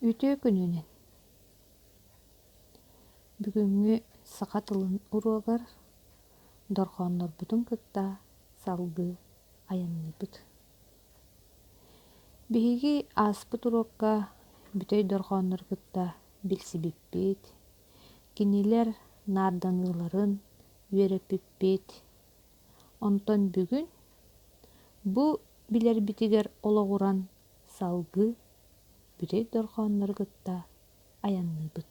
Үтүө күнүнэн! Бүгүҥҥү саха тылын уруогар дорҕооннорбутун кытта салгыы айанныыбыт. Биһиги ааспыт уруокка бүтэй дорҕооннору кытта билсибиппит, кинилэр наарданыыларын үөрэппиппит. Онтон бүгүн бу билэрбитигэр олоҕуран салгыы бүтэй дорҕооннору кытта айанныыбыт.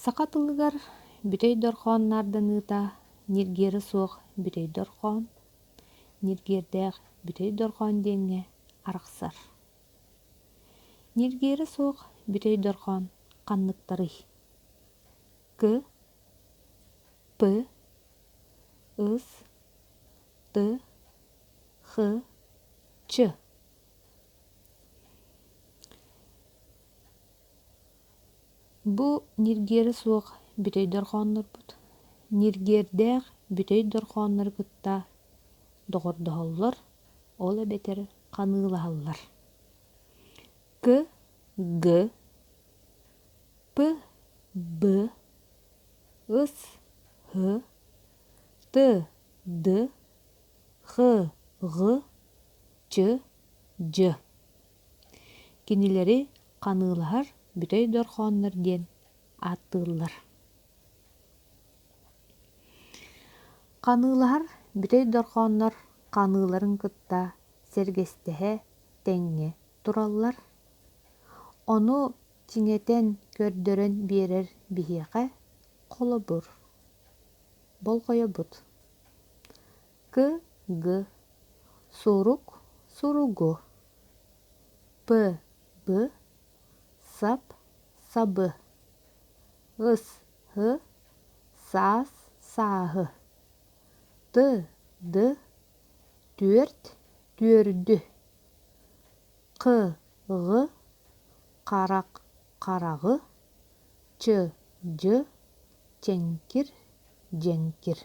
Саха тылыгар бүтэй дорҕоон наарданыыта ньиргиэрэ суох бүтэй дорҕоон, ньиргиэрдээх бүтэй дорҕоон диэҥҥэ арахсар. Ньиргиэрэ суох бүтэй дорҕоон ханныктарый? К, П, Ыс, Т, Х, Ч. Бу ньиргиэрэ суох бүтэй дорҕооннорбут. Ньиргиэрдээх бүтэй дорҕооннору кытта доҕордоһоллор, ол эбэтэр ханыылаһаллар. К, Г, П, Б, С, Һ, Т, Д, Х, Ҕ, Ч, Дь. Кинилэри ханыылаһар бүтэй дорҕооннор диэн ааттыыллар. Ханыылаһар бүтэй дорҕооннор ханыыларын кытта сэргэстэһэ тэҥҥэ тураллар. Ону чиҥэтэн көрдөрөн биэрэр биһиэхэ холобур. Болҕойобут. К, Г. Сурук, суругу. П, Б. Сап, сабы. Ыс, һ. Саас, сааһы. Т, Д. Түөрт, түөрдү. Q, Ҕ. Харах, хараҕы. Ч, Дь. Чэҥкир, дьэҥкир.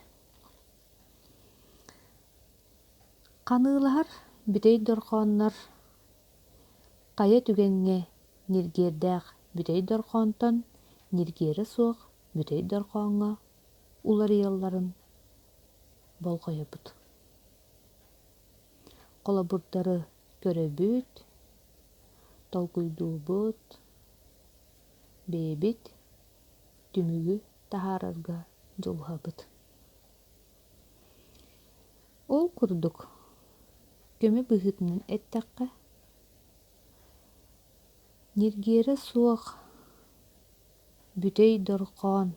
Ханыылаһар бүтэй дорҕооннор хайа түгэҥҥэ ньиргиэрдээх бүтэй дорҕоонтон ньиргиэрэ суох бүтэй дорҕооҥҥо уларыйалларын болҕойобут. Холобурдары көрөбүт, толкуйдуубут, бэйэбит түмүгү таһаарарга дьулуһабыт. Ол курдук, көмө быһыытынан эттэххэ, ньиргиэрэ суох бүтэй дорҕоон,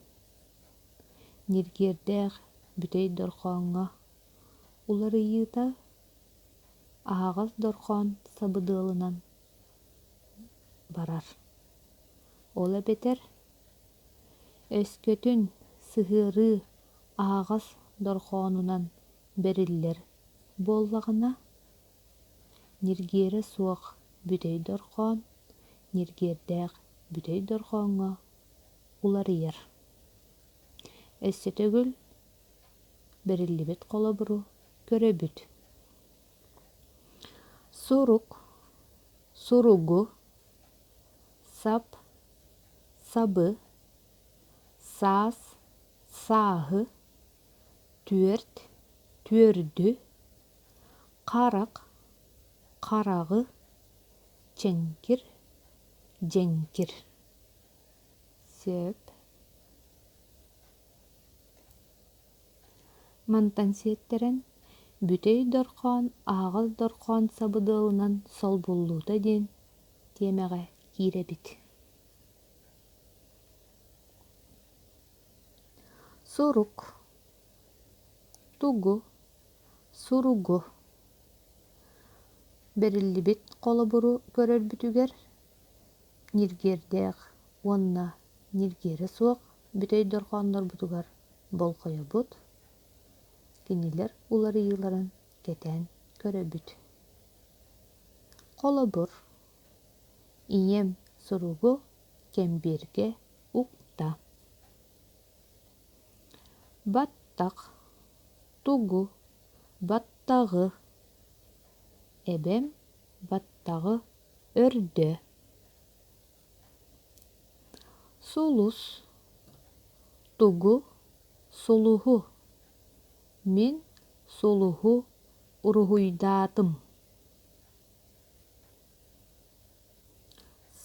ньиргиэрдээх бүтэй дорҕооҥҥо уларыйыыта аһаҕас дорҕоон сабыдыалынан барар. Ол эбэтэр Өскөтүн сыһыарыы аһаҕас дорҕоонунан бэриллэр буоллаҕына, ньиргиэрэ суох бүтэй дорҕоон ньиргиэрдээх бүтэй дорҕооҥҥо уларыйар. Өссө төгүл бэриллибит холобуру көрөбүт. Сурук, суругу, сап, сабы, саас, сааһы, түөрт, түөрдү, харах, хараҕы, чэҥкир, дьэҥкир. Сөп. Мантан сиэттэрэн, бүтэй дорҕоон аһаҕас дорҕоон сабыдыалынан солбуллуута диэн тиэмэҕэ киирэбит. Сурук Тугу Суругу Бэриллибит холобуру көрөрбүтүгэр ньиргиэрдээх уонна ньиргиэрэ суох бүтэй дорҕооннорбутугар болҕойобут, кинилэр уларыйыыларын кэтээн көрөбүт. Холобур, ийэм суругу кэмбиэргэ укта. Баттах, тугу, баттаҕы. Эбэм баттаҕы өрдө. Сулус Тугу сулуһу Мин сулуһу уруһуйдаатым.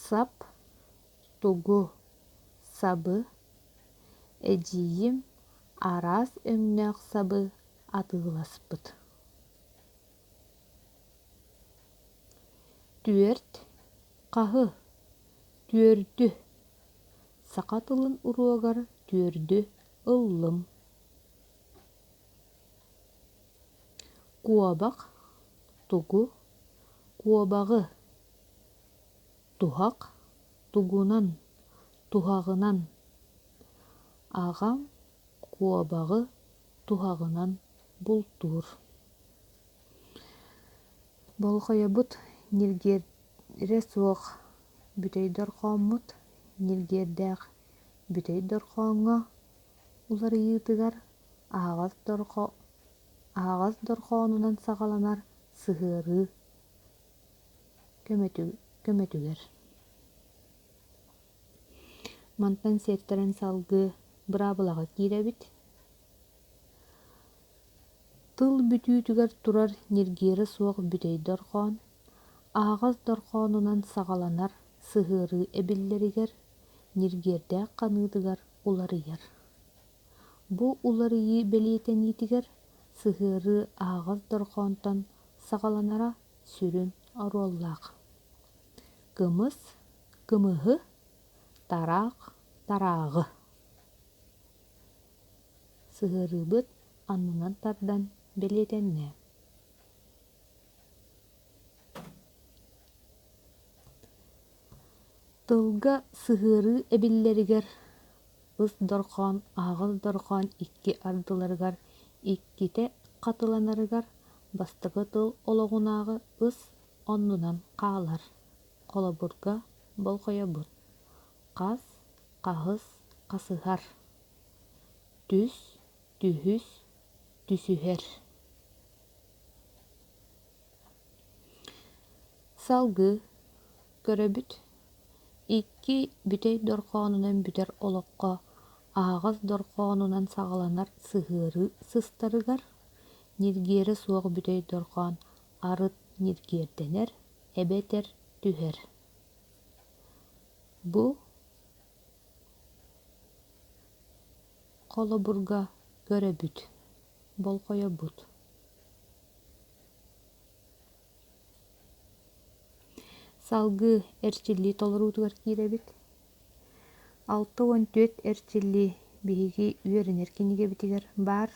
Сап Тугу сабы Эдьиийим араас өҥнөөх сабы атыыласпыт. Түөрт хаһы түөрдү Саха тылын уруогар түөрдү ыллым. Куобах тугу куобаҕы Туһах тугунан туһаҕынан Аҕам куобаҕы туһаҕынан бултуур. Болҕойобут ньиргиэрэ суох бүтэй дорҕооммут ньиргиэрдээх бүтэй дорҕооҥҥо уларыйыытыгар аһаҕас дорҕо аһаҕас дорҕоонунан саҕаланар сыһыарыы көмөтүгэр. Мантан сиэттэрэн салгыы быраабылаҕа киирэбит. Тыл бүтүүтүгэр турар ньиргиэрэ суох бүтэй дорҕоон, аһаҕас дорҕоонунан саҕаланар сыһыарыы эбиллэригэр, ньиргиэрдээх ханыытыгар уларыйар. Бу уларыйыы бэлиэтэниитигэр сыһыарыы аһаҕас дорҕоонтон саҕаланара сүрүн оруоллаах. Кымыс, кымыһы, тараах, тарааҕы. Сыһыарыыбыт аннынан тардан бэлиэтэннэ. Тылга сыһыарыы эбиллэригэр ыс дорҕоон аһаҕас дорҕоон икки ардыларыгар иккитэ хатыланарыгар бастакы тыл олоҕунааҕы ыс оннунан хаалар. Холобурга болҕойобут: хас, хаһыс, хасыһар, түс, түһүс, түсүһэр. Салгыы көрөбүт: икки бүтэй дорҕоонунан бүтэр олоххо аһаҕас дорҕоонунан саҕаланар сыһыарыы сыстарыгар ньиргиэрэ суох бүтэй дорҕоон арыт ньиргиэрдэнэр эбэтэр түһэр. Бу холобурга көрөбүт, болҕойобут. Салгыы эрчиллии толоруутугар киирэбит. 64 эрчиллии биһиги үөрэнэр кинигэбитигэр баар.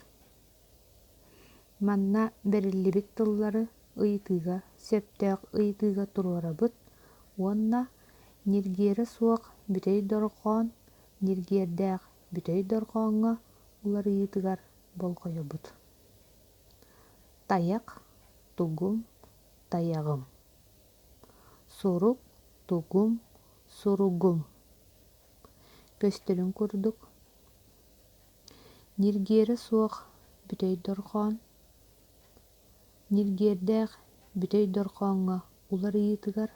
Манна бэриллибит тыллары ыйытыыга сөптөөх ыйытыыга туруорабыт уонна ньиргиэрэ суох бүтэй дорҕоон ньиргиэрдээх бүтэй дорҕооҥҥо уларыйыытыгар болҕойобут. Тайах, тугум, тайаҕым. Сурук, тугум, суругум. Көстөрүн курдук, Ньиргиэрэ суох бүтэй дорҕоон, ньиргиэрдээх бүтэй дорҕооҥҥо уларыйыытыгар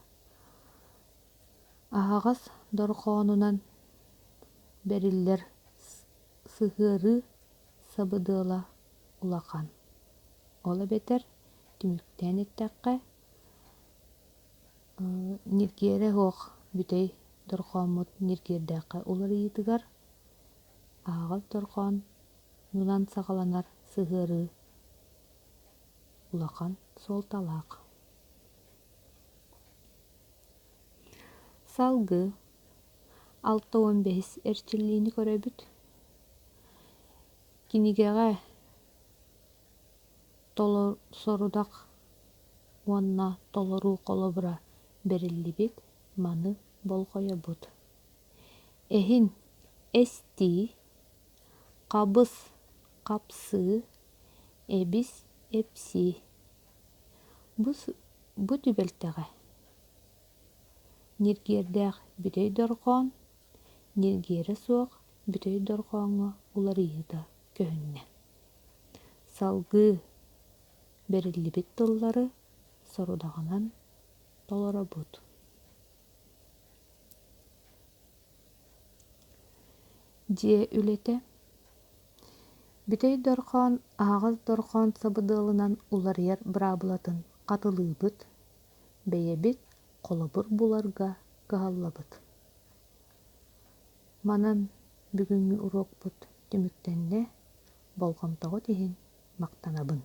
аһаҕас дорҕоонунан бэриллэр сыһыарыы сабыдыала улахан. Ол эбэтэр түмүктээн эттэххэ, ньиргиэрэ суох бүтэй дорҕооммут ньиргиэрдээххэ уларыйыытыгар Аһаҕас дорҕоонунан саҕаланар сыһыарыы улахан суолталаах. Салгыы 65 эрчиллиини көрөбүт. Кинигэҕэ сорудах уонна толоруу холобура бэриллибит, маны болҕойобут. Эһин эстии, хабыс хапсыы, эбис эпсии. Бу, бу түбэлтэҕэ ньиргиэрдээх бүтэй дорҕоон, ньиргиэрэ суох бүтэй дорҕооҥҥо уларыйыыта көһүннэ. Салгыы бэриллибит тыллары Сорудаҕынан толоробут. Дьиэ үлэтэ Бүтэй дорҕоон аһаҕас дорҕоон сабыдыалынан уларыйар быраабылатын хатылыыбыт, бэйэбит холобур буларга кыһаллабыт. Манан бүгүҥҥү уруокпут түмүктэннэ, болҕомтоҕут иһин махтанабын.